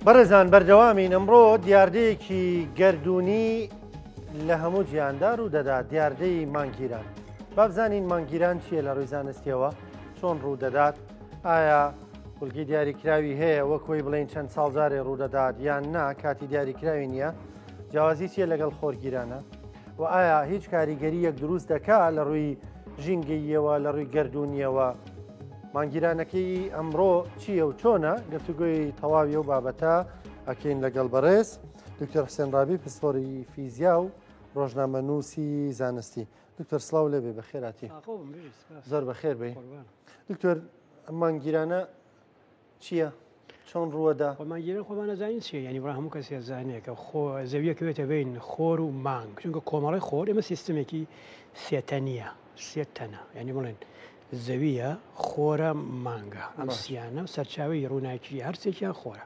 بەڕێزان بەردەوامین ئەمڕۆ دیاردەیەکی گەردوونی لە هەموو جیهاندا ڕوودەدات دیاردەی مانگگیران با بزانین مانگگیران چییە لە ڕووی زانستیەوە چۆن ڕوودەدات ئایا خولگەی دیاریکراوی هەیە وەک خۆی بڵین چەند ساڵ جارێ ڕوودەدات یان نا کاتی دیاریکراوی نییە جیاوازی چییە لەگەڵ خۆرگیرانە و ئایا هیچ کاریگەری یەک دروست دەکا لە ڕووی ژینگەییەوە لە ڕووی گردردونیەوە مانگیرانەکەی ئەمڕۆ چییە و چۆنە گفتوگۆی تەواوی و بابەتە ئەکەین لەگەڵ بەڕێز دکتۆر حسێن ڕابی پسپۆری فیزیا و ڕۆژنامەنووسی زانستی دکتۆر سڵاو لێبێ بەخێراتی زۆر بەخێر بی دکتۆر مانگیرانە چییە؟ چۆن ڕووەدا؟ خۆ مانگیران خۆمان ئەزانین چییە یانی بڕا هەموو کەسێ زانێ کە خۆ زەویە کەوێتە بین خۆر و مانگ چونکە کۆمەڵی خۆر ئێمە سیستمێکی سێتەنیە سێتەنە یانی بڵێن زەویە خۆرە مانگە ئەم سیانە و سەرچاوی ڕووناکی هەرسێکیان خۆرە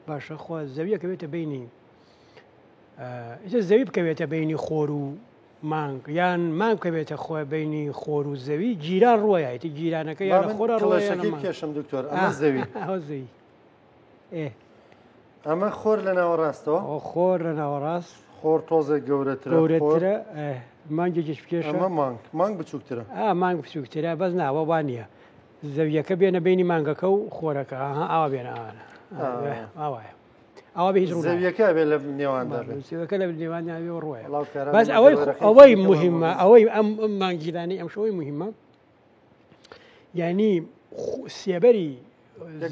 باشە خۆ زەویە کەوێتە بینی زەوی بکەوێتە بینی خۆر و مانگ یان مانگ بکەوێتە خۆ بینی خۆر و زەوی گیران ڕۆیایەتی گیرانەکە یان خۆرە ڕۆیەکەی بکێشم دکتۆر ئەمە زەوی زەوی ئەمە خۆر لە ناوەڕاستەوە خۆر لە ناوەڕاست خۆر تۆزێک گەورەترە گەورەترە مانگێکیش بکێشە ئەمە مانگ مانگ بچووکترە مانگ بچووکترە بەس ناوە وانە زەویەکە بێنە بینی مانگەکە و خۆرەکە ئاوا بێنە ئاوایە ئەوە بە هیچ ڕوو زەویەکە بێ لە نێواندا بێ زەویەکە لە نێواندا بێ و ڕۆیە بەس ئەوەی ئەوەی مهمە ئەوەی ئەم مانگیرانی ئەم شەوەی مهمە یعنی سێبەری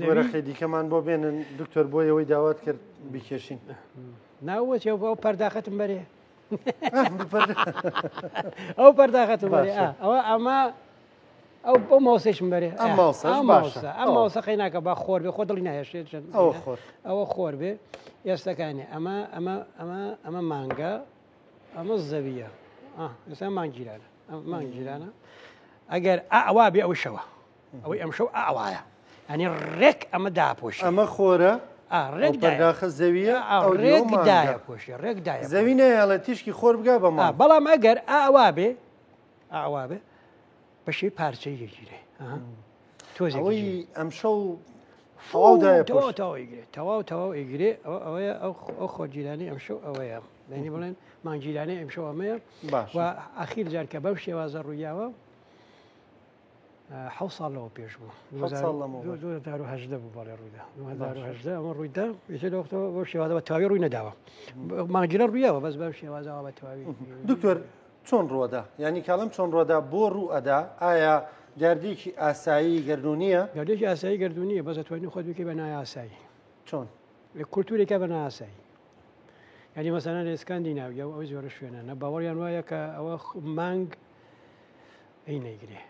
وەرەقەی دیکەمان بۆ بێنن دکتۆر بۆ ئەوەی داوات کرد بیکێشین ناوەچێ ئەو پەرداخەتم بەرێ ئەو پەرداخەتم بەرێ ئەوە ئەمە ئەو ئەو ماوسەیشم بەرێ ئەم ماوسەش باشە ئەم ماوسە قەیناکە با خۆر بێ خۆ دڵی ناهێشێت چەند ئەوە خۆر ئەوە خۆر بێ ئێستەکانی ئەمە ئەمە ئەمە ئەمە مانگە ئەمە زەویە ئێستا مانگیرانە مانگیرانە ئەگەر ئەوا بێ ئەو شەوە ئەوەی ئەم شەو ئاوایە ئەنی ڕێک ئەمە داپۆش ئەمە خۆرە ڕێک داخە زەویە ڕێک دایە پۆشی ڕێک دایە زەوی نایڵێ تیشکی خۆر بگا بە بەڵام ئەگەر ئاوا بێ ئاوا بێ بەشی پارچەی دەگیرێ تۆزێک ئەمشەو تەواو دایە تەواو تەواو ئیگرێ تەواو تەواو ئیگرێ ئەوە ئەوەیە ئەو ئەو خۆگیرانی ئەمشەو ئەوەیە دەنی بڵێن مانگیرانەی ئەمشەو ئەمەیە و ئەخیر جار کە بەم شێوازە ڕوویاوە حە ساڵ لەوە پێش بوو 2018 بوو بەڵێ ڕوویدا 2018 ئەمە ڕوویدا ئێستا لە وەختەوە بەو شێوازە بە تەواوی ڕووی نەداوە مانگیرە ڕوویاوە بەس بەم شێوازەوە بە تەواوی دکتۆر چۆن ڕوەدا؟ یانی کاڵم چۆن ڕوەدا بۆ ڕوو ئەدا؟ ئایا دیاردەیەکی ئاسایی گەردوونییە؟ دیاردەیەکی ئاسایی گەردوونییە بەس ئەتوانی خۆت بکەی بە نایاسایی. چۆن؟ لە کولتوورێکە بە نایاسایی. یعنی مەسەلەن لە ئسکاندیناویا و ئەو جۆرە شوێنانە باوەڕیان وایە کە ئەوە مانگ ئەی نەیگرێ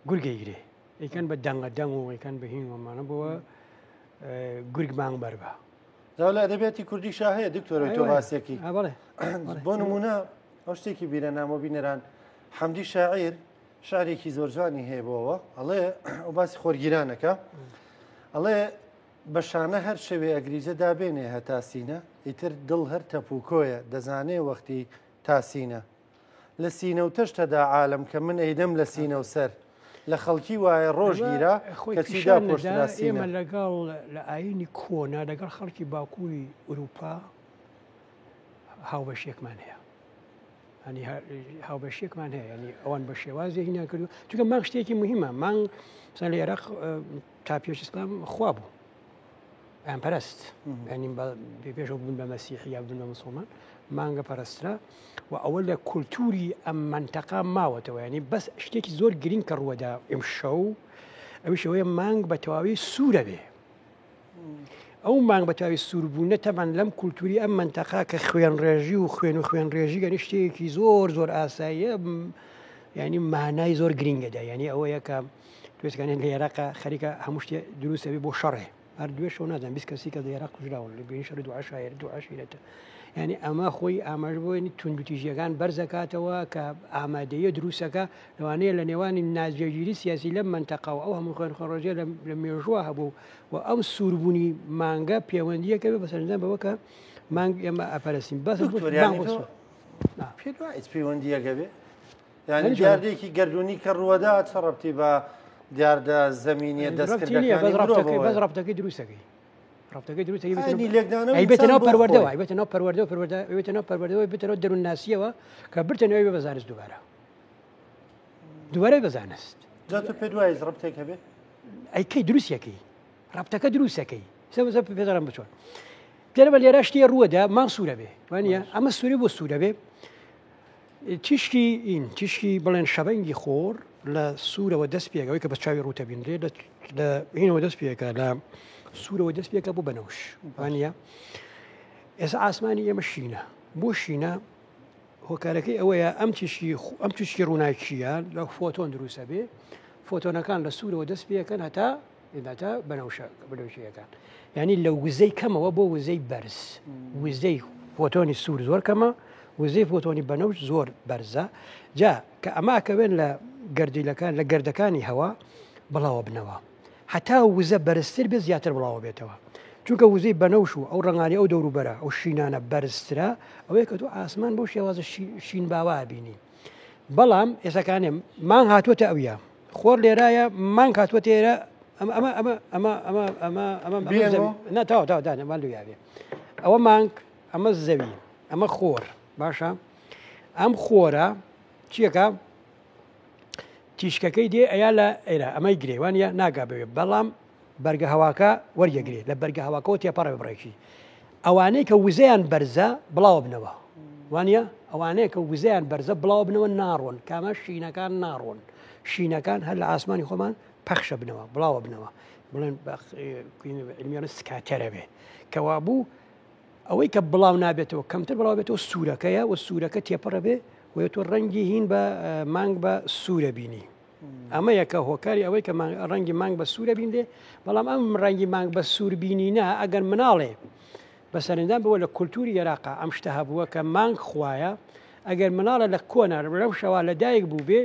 گورگەی گرێ ئەیکەن بە دەنگە دەنگ و ئەیکەن بە هین وەمانە بۆوە گورگ مانگ بەر بە. جا لە ئەدەبیاتی کوردیشا هەیە دکتۆرە تۆ باسێکی بۆ نمونە ئەو شتێکی بیرە نامۆ بینەران حەمدی شاعیر شعرێکی زۆر جوانی هەیە بۆەوە ئەڵێ ئەو باسی خۆرگیرانەکە ئەڵێ بە شانە هەر شەوێ ئەگریجە دابێنێ هەتا سینە ئیتر دڵ هەر تەپوکۆیە دەزانێ وەختی تاسینە لە سینە و تەشتەدا عالم کە من ئەیدەم لە سینە و سەر لە خەڵکی وایە ڕۆژ گیرا کەچی داپۆشترا سینە. ئێمە لەگەڵ لە ئایینی کۆنا لەگەڵ خەڵکی باکووری ئورووپا هاوبەشیەکمان هەیە هەنی هاوبەشیەکمان هەیە ینی ئەوان بە شێوازێک هینیان کردو چونکە مانگ شتێکی مهمە مانگ مثلا لە عێراق تا پێش ئیسلام خوا بوو ئەیان پەرست ینی پێشەوە بوون بە مەسیحی یا بوون بە مسلمان مانگە پەرسترا و ئەوە لە کولتوری ئەم منتەقا ماوەتەوە ینی بەس شتێکی زۆر گرنگ کە ڕووەدا ئمشەو ئەویشەوەیە مانگ بە تەواوی سوورە بێ ئەو مانگ بە تەواوی سووربوونە تەبعەن لەم کولتوری ئەم مەنتەقا کە خوێنڕێژی و خوێن و خوێنڕێژی گەنی شتێکی زۆر زۆر ئاساییە ینی مانای زۆر گرنگەدا ینی ئەوەیە کە توێسکانێن لە عێراقا خەریکە هەموو شتێ دروستەبی بۆ شەڕێ هەر دوێ شەو نازانم 20 کەسی کە لە عێراق کوژراون لە بین شەڕی دوو عەشایەر دوو عەشیرەتە یعنی ئەمە خۆی ئاماژە بۆ توندوتیژیەکان بەرزەکاتەوە کە ئامادەیە دروستەکە لەوانەیە لە نێوانی ناجێگیری سیاسی لەم مەنتەقە و ئەو هەموو خوێنخۆڕۆژیە لە مێژووە هەبوو و ئەم سووربوونی مانگە پەیوەندیەکە بێ بەسەرنجدان بەوە کە مانگ ئێمە ئەپەرستین بەس پێت وایە هیچ پەیوەندیەکە بێ یعنی دیاردەیەکی گەردوونی کە ڕووەدا چ ڕەبتی بە دیاردە زەمینیە دەستکردەکانی بەس ڕەبتەکەی دروستەکەی. ڕەبتەکەی دروست ئەی بێتە ناو پەروەردەوە ئەی بێتە ناو پەروەردەوە پەروەردە بێتە ناو پەروەردەوە بێتە ناو دەروونناسیەوە کە برتە ناوی بە زانست دووبارە دووبارە بە زانست. جا تۆ پێت وایە ڕەبتێک هەبێ؟ ئەی کەی دروستەکەی ڕەبتەکە دروستەکەی سە پێ دەڵێم بچۆن دەرەوە لێرە شتێ ڕووەدا مان سوورە بێ وانە ئەمە سووری بۆ سوورە بێ تیشکی ئین تیشکی بڵێن شەبەنگی خۆر لە سوورەوە دەست پێکەوەی کە بە چاوی ڕووتە بینرێ لە هینەوە دەست پێکە لە سوورەوە دەست پێکە بۆ بەنەوش وانە ئێستا ئاسمانی ئێمە شینە بۆ شینە هۆکارەکەی ئەوەیە ئەم تیشکی ئەم تیشکی ڕووناکیە لە فۆتۆن دروستە بێ فۆتۆنەکان لە سوورەوە دەست پێەکەن هەتا هەتا بەنەوشە بەنەوشەکان یعنی لە وزەی کەمەوە بۆ وزەی بەرز وزەی فۆتۆنی سوور زۆر کەمە وزەی فۆتۆنی بەنەوش زۆر بەرزە جا کە ئەماکەوێن لە گردیلەکان لە گردەکانی هەوا بڵاوە بنەوە هەتا وزە بەرزتر بێت زیاتر بڵاوە بێتەوە چونکە وزەی بەنەوش و ئەو ڕەنگانی ئەو دەوروبەرە ئەو شینانە بەرزترە ئەوەیە کە تۆ ئاسمان بۆ شێوازە شین باوا بینی بەڵام ئێسەکانێ مانگ هاتووەتە ئەویا خۆر لێرایە مانگ هاتووەتە ئێرە ئەمە ئەمە ئەمە ئەمە ئەمە ئەمە ئەمە نە تاو تاو دانە مان لویاێ ئەوە مانگ ئەمە زەوی ئەمە خۆر باشە ئەم خۆرە چیەکە تیشکەکەی دێ ئەیا لە ئێرە ئەمەی گرێ وانە ناگا بەوێ بەڵام بەرگە هەواکە وەریەگرێ لە بەرگە هەواکەەوە تێپەڕێ بڕێکی ئەوانەی کە وزەیان بەرزە بڵاو بنەوە وانە ئەوانەیە کە وزەیان بەرزە بڵاو بنەوە ناڕۆن کامە شینەکان ناڕۆن شینەکان هەر لە ئاسمانی خۆمان پەخشە بنەوە بڵاوە بنەوە بڵێن علمیانە scatter ە بێ کەوابوو ئەوەی کە بڵاو نابێتەوە کەمتر بڵاو بێتەوە سوورەکەیە و سوورەکە تێپەڕە بێ و تۆ ڕەنگی هین بە مانگ بە سوورە بینی ئەمە یەکە هۆکاری ئەوەی کە ڕەنگی مانگ بە سوورە بینرێ بەڵام ئەم ڕەنگی مانگ بە سوور بینینە ئەگەر مناڵێ بە سەرندان بووە لە کولتوری عێراقا ئەم شتە هەبووە کە مانگ خوایە ئەگەر مناڵە لە کۆنا لەو شەوا لە دایک بوو بێ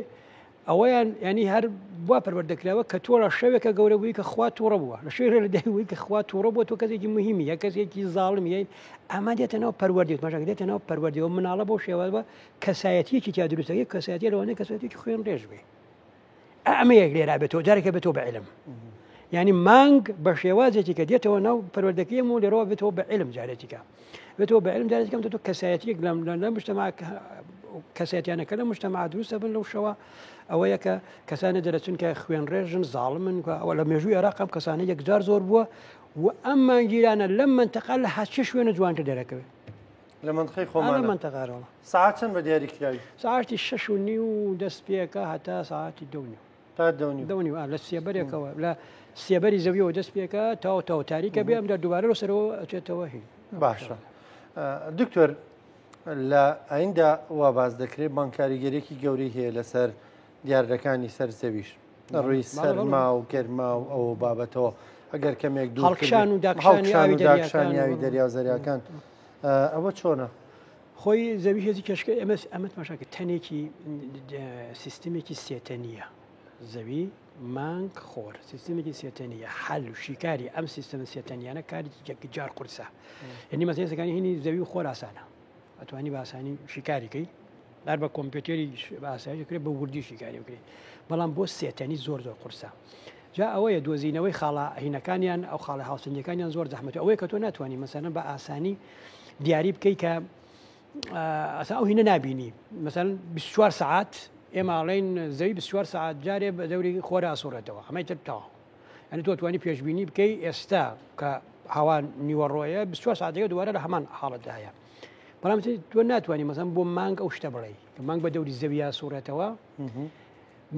ئەوەیان ینی هەر وا پەروەردەکراوە کە تۆ لە شەوێکە گەورە بووی کە خوا تووڕە بووە لە شوێنێ لە دایک بووی کە خوا تووڕە بووە تۆ کەسێکی مهمی یا کەسێکی زاڵمی یە ئەمە دێتە ناو پەروەردەی مەژەکە دێتە ناو پەروەردەوە مناڵە بۆ شێوازوە کەسایەتیەکی تیا دروستەکەی کەسایەتی لەوانەیە کەسایەتێکی خوێن ڕێژ بێ ئەمە یەک لێرا بێتەوە جارێکە بێتەوە بە علم ینی مانگ بە شێوازێکی کە دێتەوە ناو پەروەردەکەیم و لێرەوە بێتەوە بە علم جارێتیکە بێتەوە بە علم جارێتیکەم تۆ کەسایەتیەک لەم لە مجتمع کەسایەتیانەکە لە مجتمع دروستە بن لەو شەوە ئەوەیە کە کەسانە دەرەچن کە خوێنڕێژن زاڵمن ئەوە لە مێژووی عێراق ئەم کەسانە یەکجار زۆر بووە و ئەم مانگیرانە لەم منتەقا لە هەچ شوێنە جوانتر دەرەکەوێت لە منتقەی خۆمان لە منتەقارەوە ساعت چەند بە دیاری کراوی ساعتی 6:30 دەست پێکە هەتا ساعتی 2:30 تا 2:30 2:30 لە سێبەرێکەوە لە سێبەری زەویەوە دەست پێکە تاو تاو تاریکە بێ ئەمدا دووبارە لە سەرەوە ئەچێتەوە هین باشە دکتۆر لە ئایندا وا باس دەکرێت بانک کاریگەرێکی گەورەی هەیە لەسەر دیاردەکانی سەر زەویش لە ڕووی سەرما و گەرما و ئەو بابەتەوە ئەگەر کەمێک دوو هەڵکشان و داکشانی داکشانی دەریا و زەریاکان ئەوە چۆنە؟ خۆی زەوی هێزی کێشکە ئێمە ئەمە تماشاکە تەنێکی سیستمێکی سێتەنیە زەوی مانگ خۆر سیستمێکی سێتەنیە حل و شیکاری ئەم سیستمە سێتەنیانە کارێکی یەکجار قورسە یعنی مەسەلەکانی هینی زەوی و خۆر ئاسانە ئەتوانی بە ئاسانی شیکاری کەی هەر بە کۆمپیوتەری بە ئاسایی کرێت بە وردی شیکاری بکرێت بەڵام بۆ سێتەنی زۆر زۆر قورسە جا ئەوەیە دۆزینەوەی خاڵە هینەکانیان ئەو خاڵە هاوسەنگەکانیان زۆر زەحمەتە ئەوەیە کە تۆ ناتوانانی مەسەلەن بە ئاسانی دیاری بکەی کە ئەسا ئەو هینە نابینی مەسەن 24 سعات ئێمە ئەڵێن زەوی 24 سعات جارێ بە دەوری خۆرا ئەسوڕێتەوە ئەمەی تر تەواو یعنی تۆ توانی پێشبینی بکەی ئێستا کە هەوا نیوەڕۆیە 24 ساعتەکە دووارە لە هەمان حاڵەتدا هەیە بەڵام تۆ ناتوانانی مەسەن بۆ مانگ ئەو شتە بڵێ کە مانگ بە دەوری زەویا سوڕێتەوە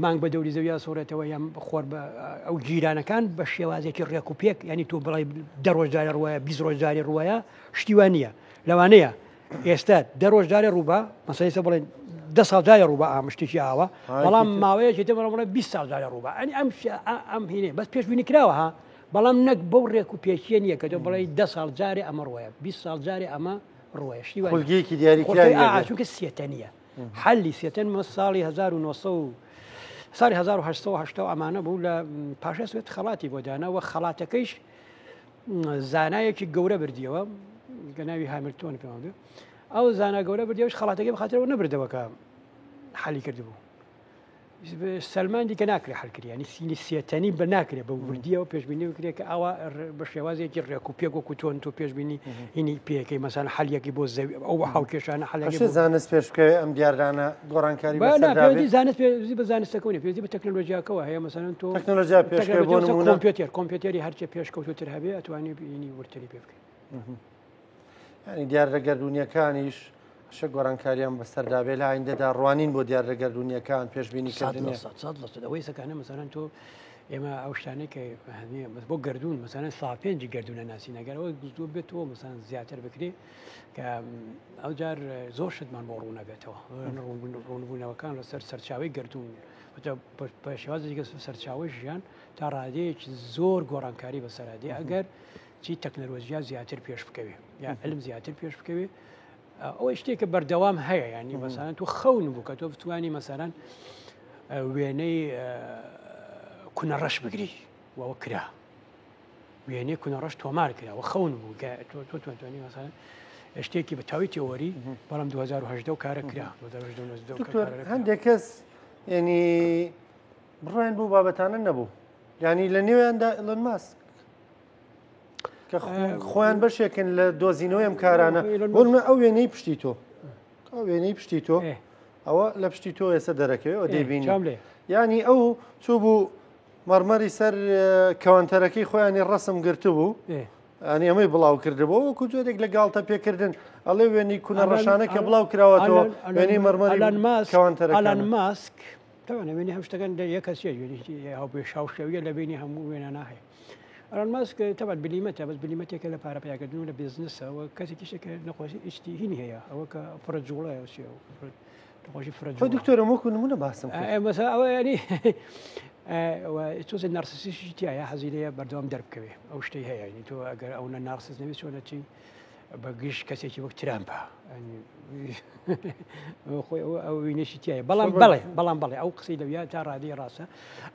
مانگ بە دەوری زەویا سوڕێتەوە یان خۆر بە ئەو گیرانەکان بە شێوازێکی ڕێک و پێک ینی تۆ بڵێ دە ڕۆژ جارێ ڕوایە 20 ڕۆژ جارێ ڕوایە شتی وا نییە لەوانەیە ئێستا دە ڕۆژ جارێ ڕووبا مەسەی سە بڵێن دە ساڵ جارێ ڕووبا ئام شتێکی ئاوا بەڵام ماوەیەکی تر بڵێ 20 ساڵ جارێ ڕووبا ئەنی ئەم ئەم هینێ بەس پێشبینی کراوە ها بەڵام نەک بەو ڕێک و پێکیە نییە کە تۆ بڵێ دە ساڵ جارێ ئەمە ڕۆیە 20 ساڵ جارێ ئەمە ڕۆیە شتی وا خولگەیەکی دیاریکراوی چونکە سێتەنیە حەلی سێتەن مە ساڵی 1900 ساڵی 1970 ئەمانە بوو لە پاشای سوێت خەڵاتی بۆ دانا و خەڵاتەکەیش زانایەکی گەورە بردیەوە کە ناوی هامیلتۆن پێوان بێ ئەو زانا گەورە بردیەوەش خەڵاتەکەی بەخاترەوە نەبردەوە کە حەلی کردبوو. سەلماندی کە ناکرێ حلکری، ینی سینی سێتەنی بە ناکرێ بە وردیەوە پێشبینی بکرێت کە ئاوا بە شێوازێکی ڕێک و پێک وەکو تۆن تۆ پێشبینی هینی پێەکەی مەسان حەلیەکی بۆ زەوی ئەو هاوکێشانە حەلەکە زانست پێش بکەوێ ئەم دیاردانە گۆڕانکاری بەسەردا زانست پێویستی بە زانستەکە نیە، پێویستی بە تەکنەلۆژیاکەوە هەیە. مەسەلەن تۆ تەکنەلۆژیا پێشکەوێ بۆ نمونە کۆمپیوتەری هەرچێ پێشکەوتوتر هەبێ ئەتوانێ بینی وردتری پێ بکەی. ینی دیاردە گەردوونیەکانیش شە گۆڕانکاریان بەسەردا بێ لە ئایندەدا ڕوانین بۆ دیاردە گەردوونیەکان پێشبینی کردنی 100% ئەوەی سەکانە مەسەلەن تۆ ئێمە ئەو شتانەی کە هەنیە بەس بۆ گردون مەسەلەن سا پێنجی گردونە ناسین، ئەگەر ئەوە زۆر بێتەوە مەسەلەن زیاتر بکرێ کە ئەو جار زۆر شتمان بۆ ڕوونەبێتەوە. ڕوونبوونەوەکان لەسەر سەرچاوی گردون بە شێوازێکی سەرچاوی ژیان تا ڕادەیەکی زۆر گۆڕانکاری بەسەرا دێ ئەگەر چی تەکنەلۆژیا زیاتر پێش بکەوێ یا علم زیاتر پێش بکەوێ. ئەوە شتێکە بەردەوام هەیە، ینی مەسەلەن تۆ خەون بوو کە تۆ بتوانی مەسەلەن وێنەی کونەڕەش بگری وەوە کرا، وێنەی کونەڕەش تۆمار کرا و خەون بوو کە تۆ توانی مەسەلەن شتێکی بە تاوی تێوەری، بەڵام 2018 کارە کرا. دکتۆر هەندێک کەس ینی بڕوایان بۆ بابەتانە نەبوو، ینی لە نێویاندا ئیلۆن ماسک کە خۆیان بەشێکن لە دۆزینەوەی ئەم کارانە. بۆ ئەو وێنەی پشتی تۆ، ئەو وێنەی پشتی تۆ، ئەوە لە پشتی تۆ ئێستا دەرەکەوێت ئەو دەیبینی. ینی ئەو چوو بوو مەرمەری سەر کەوانتەرەکەی خۆیانی ڕسم گرتبوو، ینی ئەمەی بڵاو کردبوو وەکو جۆرێک لە گاڵتە پێکردن. ئەڵێ وێنی کونە ڕەشانە کە بڵاو کراوەتەوە وێنەی مەرمەری کەوانتەرەکە. ئەلان ماسک تەوانە وێنی هەم شتەکان یەک کەسیە، وێنی هاوشێویە لە بینی هەموو وێنانە هەیە. ئەلان ماسک تەبعەن بلیمەتە، بەس بلیمەتێکە لە پارە پیاکردن و لە بزنسەوە، کەسێکیشە کە نەخۆشی ئیشتی هینی هەیە، ئەوە کە فرە جوڵەیە نەخۆشی فرە جوڵە. دکتۆرم وەکو نمونە باسم مەسەلەن ئەوە ینی تۆزێ نارسیسیشی تایە، حەزی لێیە بەردەوام دەربکەوێ، ئەو شتەی هەیە. ینی تۆ ئەگەر ئەو نە نارسیس نەبێ چۆنە چی بە گشت کەسێکی وەک ترامپە خۆی ئەو وینەشی تایە. بەڵام بەڵێ، بەڵام بەڵێ ئەو قسەی لەویا تا ڕادەی ڕاستە.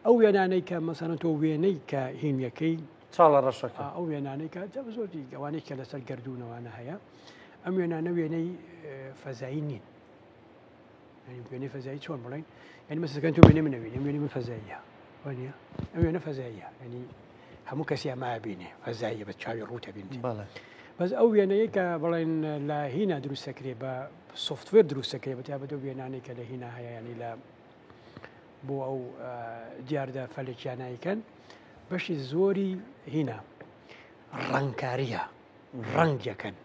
ئەو وێنانەی کە مەسەلەن تۆ وێنەی کە هینیەکەی چاڵە ڕەشەکە، ئەو وێنانەی کە زۆر ئەوانەی کە لەسەر گردونەوانە هەیە، ئەم وێنانە وێنەی فەزایی نین. وێنەی فەزایی چۆن بڵێن؟ یعنی مەسەکەن تۆ وێنەی منەوین، ئەم وێنەی من فەزاییە وانە، ئەم وێنە فەزاییە، یعنی هەموو کەسی ئەمە بینێ فەزاییە بە چاوی ڕووتە بینێ. بەس ئەو وێنەیە کە بڵێن لە هینا دروستەکرێ بە سوفتوێر دروستەکرێ، بە تایبەت ئەو وێنانەی کە لە هینا هەیە، ینی لە بۆ ئەو دیاردە فەلەکیانایکەن، بەشی زۆری هینا ڕەنگکاریە، ڕەنگەکەن.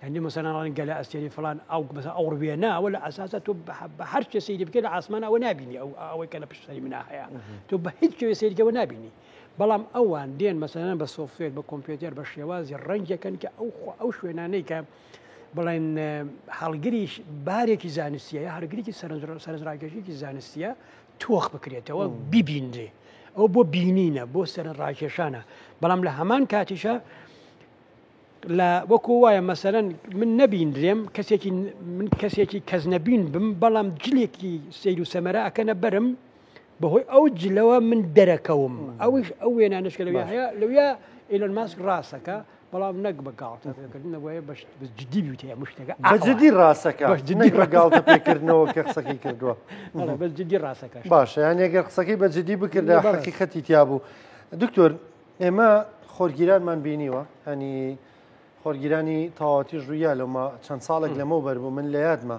یعنی مەسەلەن ڕەنگ گەلە ئەستێری فلان ئەو مەسەلەن ئەو ڕوێنە ئەوە لە ئەساسە تۆ بە هەر شتێ سەیری بکەی لە ئاسمان ئەوە نابینی، ئەو ئەوەی کە لە پشت سەری منا هەیە تۆ بە هیچ شێوەیە سەیری کەوە نابینی. بەڵام ئەوان دێن مەسەلەن بە سۆفتوێر بە کۆمپیوتەر بە شێوازی ڕەنگەکەن کە ئەو ئەو شوێنانەی کە بڵێن هەڵگری بارێکی زانستیە یا هەرگرێکی سەرنجڕاکێشێکی زانستیە تۆخ بکرێتەوە ببینرێ. ئەو بۆ بینینە، بۆ سەرنجڕاکێشانە. بەڵام لە هەمان کاتیشە لە وەکو وایە مەسەرەن من نەبینرێم، کەسێکی من کەسێکی کەس نەبین بم، بەڵام جلێکی سیر و سەمەرە ئەکەنە بەرم، بەهۆی ئەو جلەوە من دەرەکەوم. ئەوش ئەو وێنانەش کە لەویا هەیە، لەویا ئیلۆن ماسک ڕاستەکە، بەڵام نەک بە گاڵتە پێکردنەوەی بە جدی بیوتەیە هەموو شتەکە. بە جدی ڕاستەکە، جدی بە گاڵتە پێکردنەوە کە قسەکەی کردووە. بە جدی ڕاستەکە. باشە، یان ئەگەر قسەکەی بە جدی بکردە حەقیقەتی تیا بوو. دکتۆر ئێمە خۆرگیرانمان بینیوە، هەنی خۆرگیرانی تەواوەتی ڕوویا لەوما چەند ساڵێک لەمەو بەر بوو، من لە یادمە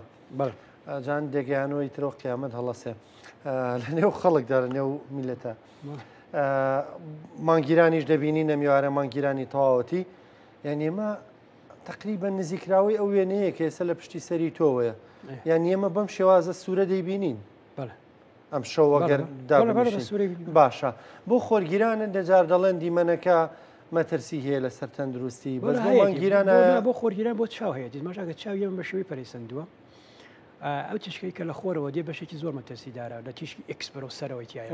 جان دێگەیانەوەی ترۆ قیامەت هەڵەسێ لە نێو خەڵکدا، لە نێو میلەتە. مانگیرانیش دەبینی نەمیوارە مانگیرانی تەواوەتی، یعنی ئێمە تقریبا نزیکراوەی ئەو وێنەیە کە ئێستا لە پشتی سەری تۆوەیە، یعنی ئێمە بەم شێوازە سوورە دەیبینین ئەم شەوە گەر باشە بۆ خۆرگیرانە دەجار دەڵێن دیمەنەکە مەترسی هەیە لەسەر تەندروستی، بەس بۆ مانگیرانە بۆ خۆرگیران بۆ چاو هەیە. دیمەشاکە چاوی ئێمە بە شێوەی پەرەیسەندووە. ئەو تیشکەی کە لە خۆرەوە دێ بەشێکی زۆر مەترسیدارە، لە تیشکی ئێکس بەرەو سەرەوەی تایە،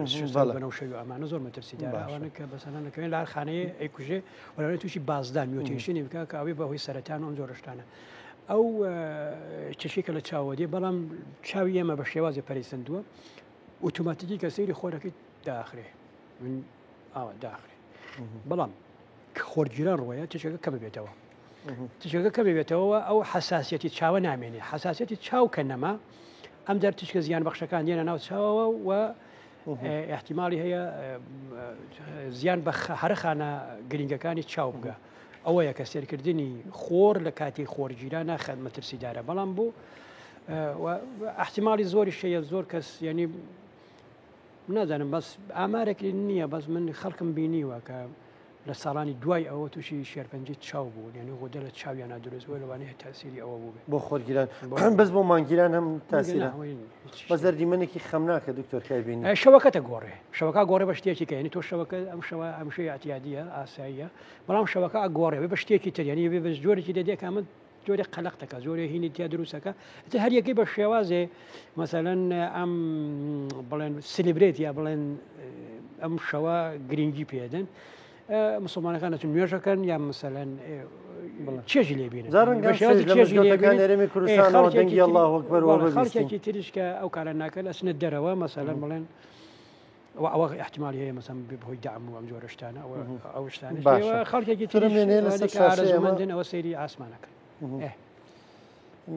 بەنەوشەوی ئەمانە زۆر مەترسیدارە. ئەوانە کە بەسەران دەکەوێن لە هەر خانەیە ئەیکوژێ، وەلەوانەیە تووشی بازدان میوتیشنی بکە کە ئەوەی بەهۆی سەرەتان و ئەم جۆرە شتانە. ئەو تیشکی کە لە چاوەوە دێ، بەڵام چاوی ئێمە بە شێوازی پەرەیسەندووە، ئۆتۆماتیکی کە سەیری خۆرەکەی داخرێ، من ئاوا داخرێ. بەڵام خۆرگیران ڕۆیە تیشەکە کە ببێتەوە، تیشەکە کە ببێتەوە ئەو حساسیەتی چاوە نامێنێ. حساسیەتی چاو کە نەما، ئەم جار تیشکە زیان بەخشەکان دێنە ناو چاوەوە و احتیممالی هەیە زیان بە هەرخانە گرنگەکانی چاو بگە ئەوەیە کە سێرکردنی خۆر لە کاتی خۆرگیرانە خەت مەترسیدارە بەڵام بۆ احتیممالی زۆری شەیە زۆر کەس ینی نازانم بەس ئامارێک نییە بەس من خەڵکم بینیوە کە لە ساڵانی دوای ئەوە تووشی شێرپەنجەی چاو بوون یعنی غودە لە چاویانە دروست بووە لەوانەیە تاسیری ئەوە بوو بۆ خۆرگیران بەس بۆ مانگیران هەم تاسیرە بە زەردی منێکی خەمناکە دکتۆر کایبینی شەوەکەتە گۆڕێ شەوەکە گۆڕێ بە شتێکی کە یعنی تۆ شەوەکە ئەم شەوە ئەم شەوی ئەتیادیە ئاساییە بەڵام شەوەکە ئەگۆڕێ بە شتێکی تر یعنی بە جۆرێکی دەدێ کە ئەمە جۆرێک قەلەق دەکا جۆرێ هینی تیا دروستەکە ئیتر هەر یەکەی بە شێوازێ مەسەلەن ئەم بڵێن celebrate یا بڵێن ئەم شەوە گرنگی پێدەن مسلمانەکان دەچن نوێژەکەن یا مەسەلەن چێژی لێ بینن خەڵکێکی تریش کە ئەو کارە ناکەن ئەچنە دەرەوە مەسەلەن بڵێن ئەوە ئەوە ئیحتیمالی هەیە مەسەن بەهۆی دەعم و ئەم جۆرە شتانە ئەوە ئەو شتانە باشە خەڵکێکی ترم تریش وێنەیە لەسەر ئەوانەی کە شاشەی ئەمە ئارەزوومەندن ئەوە سەیری ئاسمانەکەن ئێ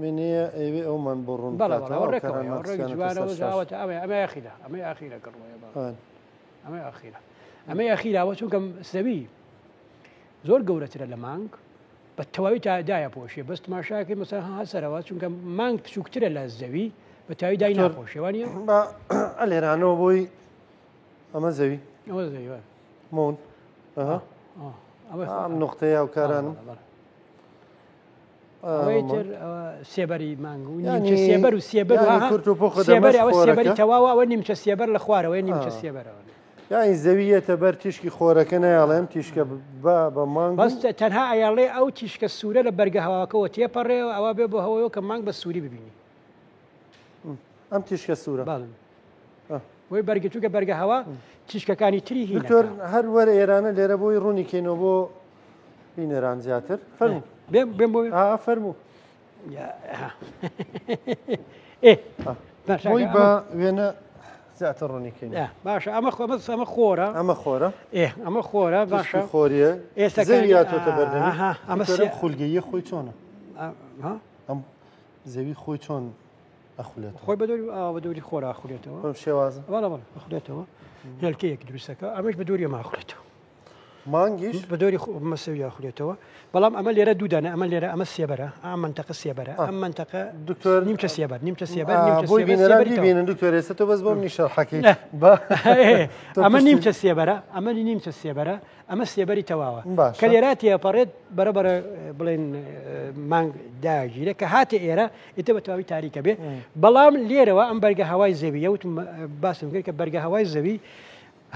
وێنەیە ئەوێ ئەومان بۆ ڕوون بەڵێ بەڵێ بکاتەوە ئەوە ئەو ڕێکەوەیە کارانمان ئەوە ڕێک خستویانەتە جوانەوە سەر شاشە زاوەتە ئەمە ئەمە ئەخیرە ئەمەی ئەخیرە کڕوەیە بەڵێ ئان. ئەمەی ئەخیرە ئەمەی ئەخیرە ئەوە چونکە زەوی زۆر گەورەترە لە مانگ بە تەواوی تا دایەپۆشێ بەس تماشاکەی مەسەن ها سەرەوە چونکە مانگ بچووکترە لە زەوی بە تاوی دای دکتۆر ناپۆشێ وانە با ئەلێرانەوە بۆی ئەمە زەوی ئەوە زەوی وایە. مۆن ئەها ئەوە ئەم نقطەیە و کارانم بەڵێ، بەڵێ. ئەوەی تر ئەوە سێبەری مانگ و یعنی- نیمچە سێبەر و سێبەر و یعنی ها، کورت و پوخت سێبەر ئەمەش ئەوە سێبەری خۆرەکە. تەواوە ئەوە نیمچە سێبەر لە خوارەوەی نیمچە آه. سێبەرەوە یانی زەویەتە بەر تیشکی خۆرەکە نایەڵێم تیشکە بە بە مانگ بەس تەنها ئەیاڵێ ئەو تیشکە سوورە لە بەرگە هەواکەوە تێپەڕێ ئەوە بێ بۆ هەوەیەوە کە مانگ بە سووری ببینی ئەم تیشکە سوورە بەڵێ وی بەرگە چونکە بەرگە هەوا تیشکەکانی تری هی دکتۆر هەر وەرە ئێرانە لێرە بۆی ڕوونی کەینەوە بۆ بینەران زیاتر فەرموو بێم بێم بۆ فەرموو باشە بۆی بە وێنە زیاتر ڕوونی کەین باشە ئەمە خۆ ئەمە خۆرە ئەمە خۆرە ئەمە خۆرە باشە خۆریە ئێستا زەوی هاتۆتە بەردەمی ئەمە خولگەیە خۆی چۆنە ئەم زەوی خۆی چۆن ئەخولێت خۆی بە دەوری بە دەوری خۆرا ئەخولێتەوە بەم شێوازە بەڵێ بەڵێ ئەخولێتەوە هێلکەیەک دروستەکە ئەمەش بە دەوری ئەمە ئەخولێتەوە مانگیش بە دەوری مەسەوی ئەخولێتەوە بەڵام ئەمە لێرە دوو دانە ئەمە لێرە ئەمە سێبەرە ئەم منتەقە سێبەرە ئەم منتەقە دکتۆر نیمچە سێبەر نیمچە سێبەر نیمچە بۆی بینەران ببینن دکتۆر ئێستا تۆ بەس بۆ منی شەرحەکەی ئەمە نیمچە سێبەرە ئەمە نیمچە سێبەرە ئەمە سێبەری تەواوە کە لێرا تێپەڕێت بەرەبەرە بڵێن مانگ داگیرە کە هاتە ئێرە ئیتە بە تەواوی تاریکە بێ بەڵام لێرەوە ئەم بەرگە هەوای زەویە وتم باسم کرد کە بەرگە هەوای زەوی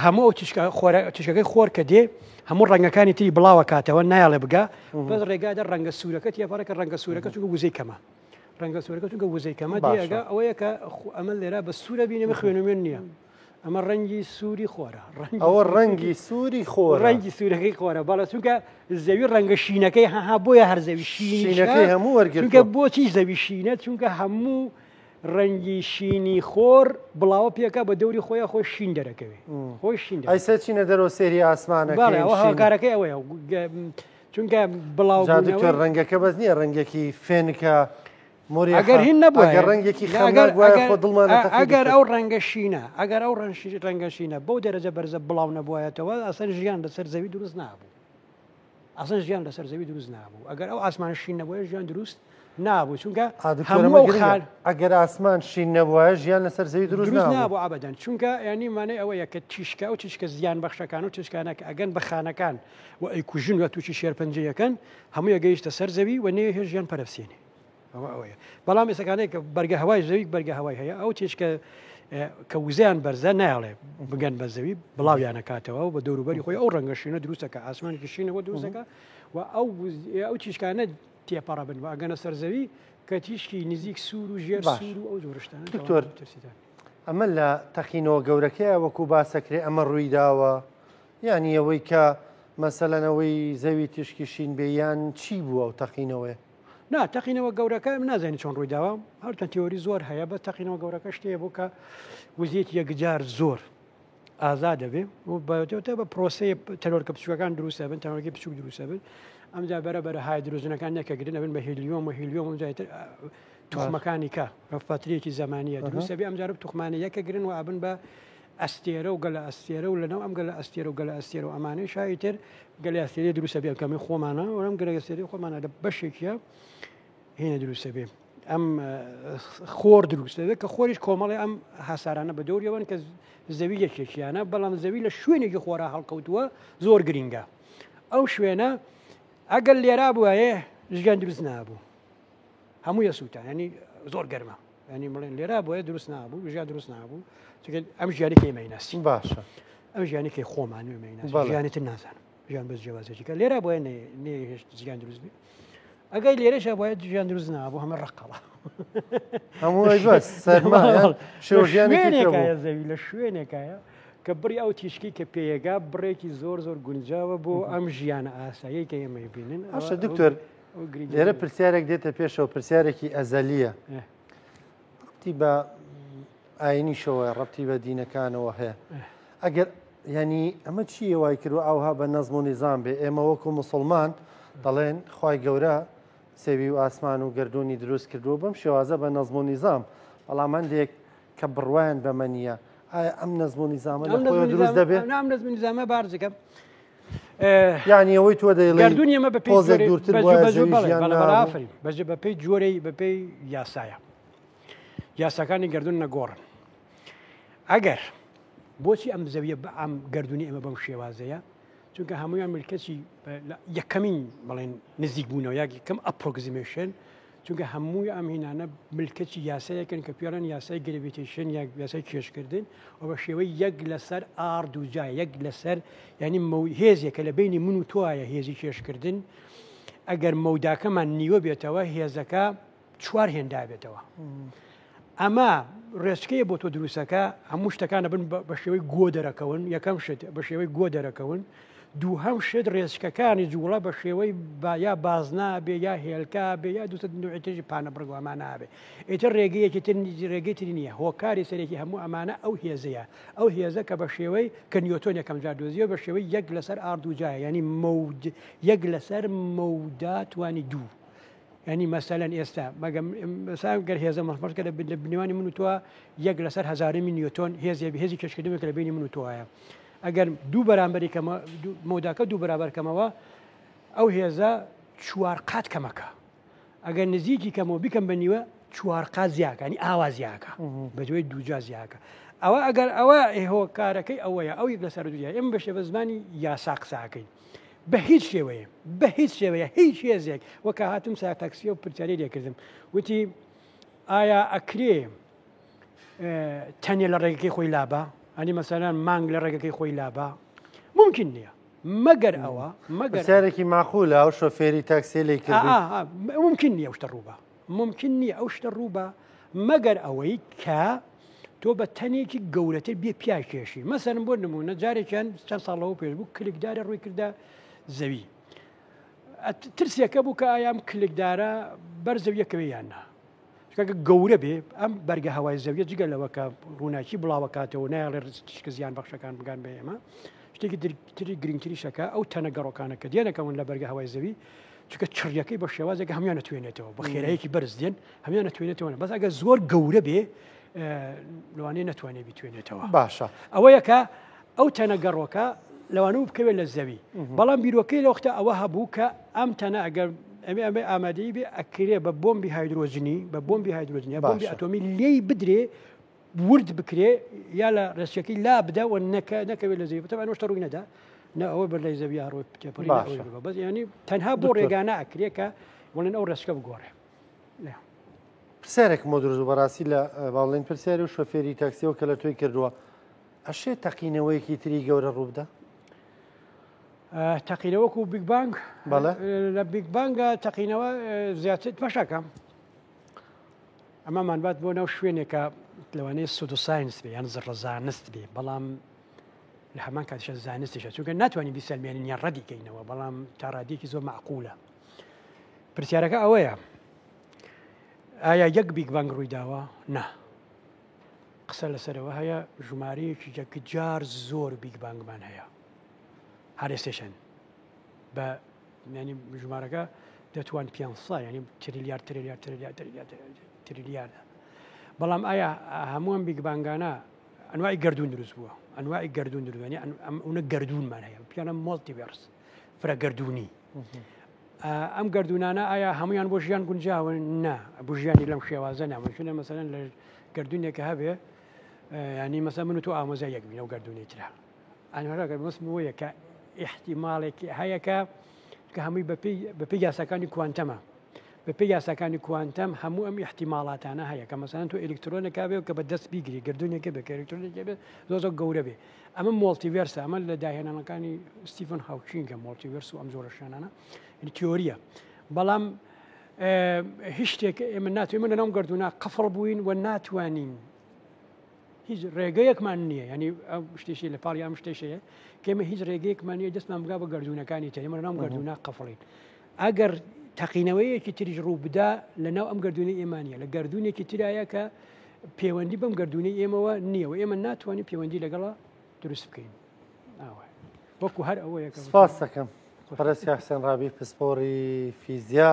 هەموو ئەو تیشکە خۆرە تیشکەکەی خۆر کە دێ هەموو ڕەنگەکانی تری بڵاوە کاتەوە نایەڵێ بگا بەس ڕێگادا ڕەنگە سوورەکە تێپەڕێ کە ڕەنگە سوورەکە چونکە وزەی کەمە ڕەنگە سوورەکە چونکە وزەی کەمە دێگە ئەوەیە کە ئەمە لێرە بە سوورە بینێ خوێنومێن نییە ئەمە ڕەنگی سووری خۆرە ئەوە ڕەنگی سووری خۆر ڕەنگی سوورەکەی خۆرە بەڵێ چونکە زەوی ڕەنگە شینەکەی هەها بۆیە هەر زەوی شینەکەی هەموو وەرگرتووە چونکە بۆچی زەوی شینە چونکە هەموو ڕەنگی شینی خۆر بڵاوە پێکا بە دەوری خۆیان خۆی شین دەرەکەوێ خۆی شین ئەی سەر چینە دەرەوە سێری ئاسمانەکە بەڵێ ئەوە هۆکارەکەی ئەوەیە چونکە بڵاو دکتۆر ڕەنگەکە بەس نییە ڕەنگێکی فێنکە ئەگەر هین نەبوو ئەگەر ڕەنگێکی ئەگەر خۆ دڵمان ئەگەر ئەو ڕەنگە شینە ئەگەر ئەو ڕەنگە شینە بەو دەرەجە بەرزە بڵاو نەبووایەتەوە ئەسەر ژیان لەسەر زەوی دروست نابوو ئەسڵەن ژیان لەسەر زەوی دروست نابوو ئەگەر ئەو ئاسمان شین نەبووە ژیان دروست نابوو چونکە هەموو خان ئەگەر ئاسمان شین نەبووە ژیان لەسەر زەوی دروست نابوو ئابدەن چونکە ینی مانای ئەوەیە کە تیشکە ئەو تیشکە زیان بەخشەکان و تیشکانە کە ئەگەن بە خانەکان و ئەیکوژن و تووشی شێرپەنجەیەکەن هەمووی گەیشتە سەر زەوی و نێ هێ ژیان پەرەسێنێ ئەوە ئەوەیە بەڵام ئێسەکانێک کە بەرگە هەوای زەوی بەرگە هەوای هەیە ئەو تیشکە کە وزەیان بەرزە نایڵێ بگەن بە زەوی بڵاویانەکاتەوە و بە دەوروبەری خۆی ئەو ڕەنگە شینە دروستەکە ئاسمانێکی شینەوە دروستەکە و ئەو ئەو تیشکانە تێپەڕە بن و ئەگەنە سەر زەوی کە تیشکی نزیک سوور و ژێر سوور و ئەو جۆرشتانە دکتۆر ئەمە لە تەقینەوە گەورەکەیە وەکو باسەکرێ ئەمە ڕووی داوە یانی ئەوەی کە مەسەلەنەوەی زەوی تیشکی شین بێ یان چی بووە ئەو تەقینەوەی نا تەقینەوە گەورەکە ئێمە نازانین چۆن ڕوویداوە هەرچەند تیۆری زۆر هەیە بە تەقینەوە گەورەکە شتەیە بوو کە وزیەکی یەکجار زۆر ئازاد دەبێ و بەتە بە پرۆسەی تەلۆرکە بچووکەکان دروستە بن تەلۆرکی بچوک دروستە بن ئەمجا بەرە بەرە هایدرۆژنەکان یەکەگرن ئەبن بە هیلیۆم و هیلیۆم و جایتر توخمەکانی کە بە فترەیەکی زەمانیە دروستە بێ ئەمجارە توخمانە یەکەگرن و ئەبن بە ئەستێرە و گەلە ئەستێرە و لەناو ئەم گەلە ئەستێرە و گەلە ئەستێرە و ئەمانەی شایتر گەلی ئەستێرە دروستە بێ کەمی خۆمانە و ئەم گەلە ئەستێرەی خۆمانە لە بەشێکیە هێنە دروستە بێ ئەم خۆر دروستە بێ کە خۆریش کۆمەڵی ئەم هەسارانە بە دەوریەوەن کە زەوی یەکێکیانە بەڵام زەوی لە شوێنێکی خۆرا هەڵکەوتووە زۆر گرینگە ئەو شوێنە ئەگەر لێرا بواە ژیان دروست نابوو هەموو یەسووتان ینی زۆر گەرمە ینی بڵێن لێرا بۆیە دروست نابوو ژیان دروست نابوو چونکە ئەم ژیانی کە ئێمە ناسی باشە ئەم ژیانی کە خۆمان ئێمە ناسی ژیانی تر نازانم ژیان بەس جیاوازێکی کە لێرا بۆیە نێهێشت ژیان دروست بێ ئەگەر لێرەشە بۆیە ژیان دروست نابوو هەمە ڕقەڵە هەموو بەس سەرما شوێنێکایە زەوی لە شوێنێکایە کە بڕی ئەو تیشکی کە پێیەگا بڕێکی زۆر زۆر گونجاوە بۆ ئەم ژیانە ئاسایی کە ئێمە بینن ئەشە دکتۆر لێرە پرسیارێک دێتە پێشەوە پرسیارێکی ئەزەلیە ڕەبتی بە ئاینیشەوە ڕەبتی بە دینەکانەوە هەیە ئەگەر ینی ئەمە چی وای کرد و ئاوها بە نەزم و نیزام بێ ئێمە وەکو مسلمان دەڵێن خی گەورە سێوی و ئاسمان و گردردونی دروست کردووە بەم شێوازە بە نەزم و نیزام بەڵام هەندێک کە بڕوایان بەمە نییە ئایا ئەم نەزم و نیزامە لە خۆیەوە دروست دەبێت؟ ئەم نەزم و نیزامە بارزەکەم یعنی ئەوەی تۆ دەیڵێی گەردوونی ئەمە بە پێی تۆزێک دوورتر بوایە زەوی ژیان نابوو. ئافرین بەجێ بە پێی جۆرەی بە پێی یاسایە یاساکانی گەردوون نەگۆڕن ئەگەر بۆچی ئەم زەویە بە ئەم گەردوونی ئێمە بەم شێوازەیە چونکە هەمویان ملکەچی یەکەمین بڵێن نزیک بوونەوە یا یەکەم approximation چونکە هەمووی ئەم هینانە ملکەچی یاسایەکن کە پێڵێن یاسای gravitation یا یاسای کێشکردن و بە شێوەی یەک لەسەر R دووجا یەک لەسەر یعنی هێزێکە لە بینی من و تۆیە هێزی کێشکردن ئەگەر مەوداکەمان نیوە بێتەوە هێزەکە چوار هێندا بێتەوە. ئەمە ڕێچکەیە بۆ تۆ دروستەکە هەموو شتەکانە بن بە شێوەی گۆ دەرەکەون یەکەم شت بە شێوەی گۆ دەرەکەون دووهەم شت ڕێچکەکانی جوڵە بە شێوەی با یا بازنا بێ یا هێلکە بێ یا دوسە نوعی پانە بڕگوامان نابێ ئیتر ڕێگەیەکی تر ڕێگەی تری نییە هۆکاری سەرەکی هەموو ئەمانە ئەو هێزەیە ئەو هێزە کە بە شێوەی کە نیۆتۆن یەکەم جار دۆزیەوە بە شێوەی یەک لەسەر R دووجایە یعنی مەود یەک لەسەر مەودا توانی دوو یعنی مەسەلەن ئێستا مەگە مەسا گەر هێزە مەفەرکە لە لە بنیوانی من و تۆ یەک لەسەر هەزارەمی نیۆتۆن هێزێ هێزی کێشکردنێک لە بینی من و تۆیە ئەگەر دوو بەرامبەری کەمە مەوداکە دوو بەرابەر کەمەوە ئەو هێزە چوار قات کەمەکە ئەگەر نزیکی کەمەوە بیکەم بە نیوە چوار قات زیاکانی ئاوا زیاکە بە دوای دووجا زیاکە ئەوە ئەگەر ئەوە هۆکارەکەی ئەوەیە ئەو یەک لەسەر دویا ئێمە بەشێ بە زمانی یاسا قساکەین بە هیچ شێوەیە بە هیچ شێوەیە هیچ هێزێک وەکە هاتم سا تاکسیە و پرسیاری لێکردم وتی ئایا ئەکرێ تەنێ لە ڕێگەکەی خۆی لابا ئەنی مەسەلەن مانگ لە ڕێگەکەی خۆی لابا ممکن نییە مەگەر ئەوە مەگەر پرسیارێکی ماقولە ئەو شۆفێری تاکسی لێی کردووی. ممکن نییە ئەو شتە ڕووبا ممکن نییە ئەو شتە ڕووبا مەگەر ئەوەی کە تۆ بە تەنێکی گەورەتر بێ پیاکێشی مەسەرم بۆ نمونە جارێکیان چەند ساڵەوە پێش بوو کلکدارە ڕووی کردە زەوی ترسێکە بوو کە ئایام کلکدارە بەر زەویەکەوێ یان نا چونکە گەورە بێ ئەم بەرگە هەوای زەویە جگە لەوە کە ڕووناکی بڵاوەکاتەوە نایڵێ تیشکە زیان بەخشەکان بگان بە ئێمە شتێکی تری گرنگتریشەکە ئەو تەنە گەڕۆکانە کە دێنەکەون لە بەرگە هەوای زەوی چونکە چڕیەکەی بە شێوازێک هەمویان نەتوێنێتەوە بە خێرایەکی بەرز دێن هەمویان نەتوێنێتەوە بەس ئەگەر زۆر گەورە بێ لەوانەیە نەتوانێت بیتوێنێتەوە باشە ئەوەیەکە ئەو تەنە گەڕۆکە لەوانە بکەوێت لە زەوی بەڵام بیرۆکەی لە وەختە ئەوە هەبوو کە ئەم تەنە ئەگەر ئەمێ ئەمێ ئامادەی بێ ئەکرێ بە بۆمبی هایدرۆجنی بە بۆمبی هایدرۆجنی یا بۆمبی ئەتۆمی لێی بدرێ ورد بکرێ یا لە ڕێچکەکەی لا بدە و نەکە نەکەوێت لە زەوی بتەوە شتە ڕووی نەدا نە ئەوە بەر لای زەوی ڕۆی تێپەڕی بەس ینی تەنها بۆ ڕێگانە ئەکرێ کە وڵێن ئەو ڕێچکە بگۆڕێ. پرسیارێکم بۆ دروست بوو بەڕاستی لە باڵێن پرسیاری و شۆفێری تاکسیەوە کە لە تۆی کردووە ئەشێ تەقینەوەیەکی تری گەورە ڕووبدا؟ تەقینەوەکو Big Bang لە Big Bang ە تەقینەوە زیاتر پەشەکە ئەمەمان بات بۆ ناو شوێنێکە لەوانەیە pseudoscience بێ یان زڕزانست بێ بەڵام لە هەمان کاتیشە زانستیشە چونکە ناتوانین بیسەلمێنین یان ڕەدی کەینەوە بەڵام تا ڕادێکی زۆر معقولە پرسیارەکە ئەوەیە ئایا یەک Big Bang ڕووی داوە؟ نا. قسە لەسەرەوە هەیە ژمارەیەکی یەکجار زۆر Big Bang مان هەیە هەر ئێستێشن بە ینی ژمارەکە دەتوان 500 ینی تریلیار تریلیار تریلیار تریلیار تریلیاردە بەڵام ئایا هەمووان Big Bang انە ئەنواعی گردون دروست بووە ئەنواعی گردون دروانی ئەم ئەونە گردونمان هەیە پیانە multiverse فرە گردونی ئەم گردونانە ئایا هەمویان بۆ ژیان گونجاون نا بۆ ژیانی لەم شێوازە نامشونە مەسەرەن لە گردونێکە هەبێ ینی مەسە من و تۆ ئامۆزای یەک بینەوە گردونی ترە ئەنوەرەگە مەسم وەیە کە ئیحتیمالێکی هەیە کە کە هەمووی بەپێی یاساکانی کوانتەمە بەپێی یاساکانی کوانتەم هەموو ئەم ئیحتیمالاتانە هەیە کە مەسەلەن تۆ ئەلکترۆنێکا بێ کە بە دەست بیگری گردونێکە بێ کە ئەلکترۆنێکە بێ زۆر زۆر گەورە بێ ئەمە multiverse ە ئەمە لە داهێنانەکانی ستیڤن هاوکینگە multiverse و ئەم جۆرە شوێنانە یعنی تیۆریە بەڵام هیچ شتێک ئێمە ناتوانین ئێمە لەناو گردونا قفڵ بووین و ناتوانین هیچ ڕێگەیەکمان نییە ینی ئەو شتێکی لە پاڵی ئەم شتێش هەیە کە ئێمە هیچ ڕێگەیەکمان نییە دەستمان بگا بە گردونەکانی تر ئێمە لەناو گردونا قفڵین ئەگەر تەقینەوەیەکی تریش ڕوو بدا لەناو ئەم گردونەی ئێمە نییە لە گردونێکی ترایە کە پەیوەندی بەم گردونەی ئێمەوە نییە و ئێمە ناتوانین پەیوەندی لەگەڵا دروست بکەین وەکو هەر ئەوەیە سپاس دەکەم بەڕێز کاک حسێن ڕابی پسپۆڕی فیزیا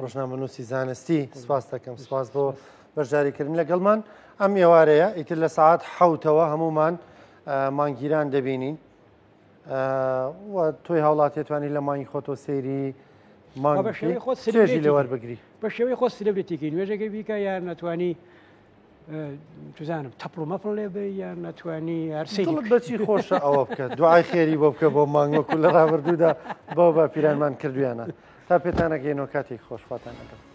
ڕۆژنامەنووسی زانستی سپاس دەکەم سپاس بۆ بەشداریکردن لەگەڵمان ئەم ئێوارەیە ئیتر لە سعات حوتەوە هەمومان مانگیران دەبینین و تۆی هاوڵاتێتوانی لە مانگی خۆتۆ سەیری مانگ خۆت چێژی لێ وەربگری بە شێوەی خۆ celebrity کەی نوێژەکەی بیکە یان نەتوانی توزانم تەپڵ و مەپڵ لێ بێ یان نەتوانی هەر سەیری دڵت بەچی خۆشە ئەوە بکە دوعای خێری بۆ بکە بۆ مانگ وەکو لە ڕابردوودا بۆ باپیرانمان کردویانە تا پێتانەگەینەوە کاتێک خۆش خواتان لەگەڵ.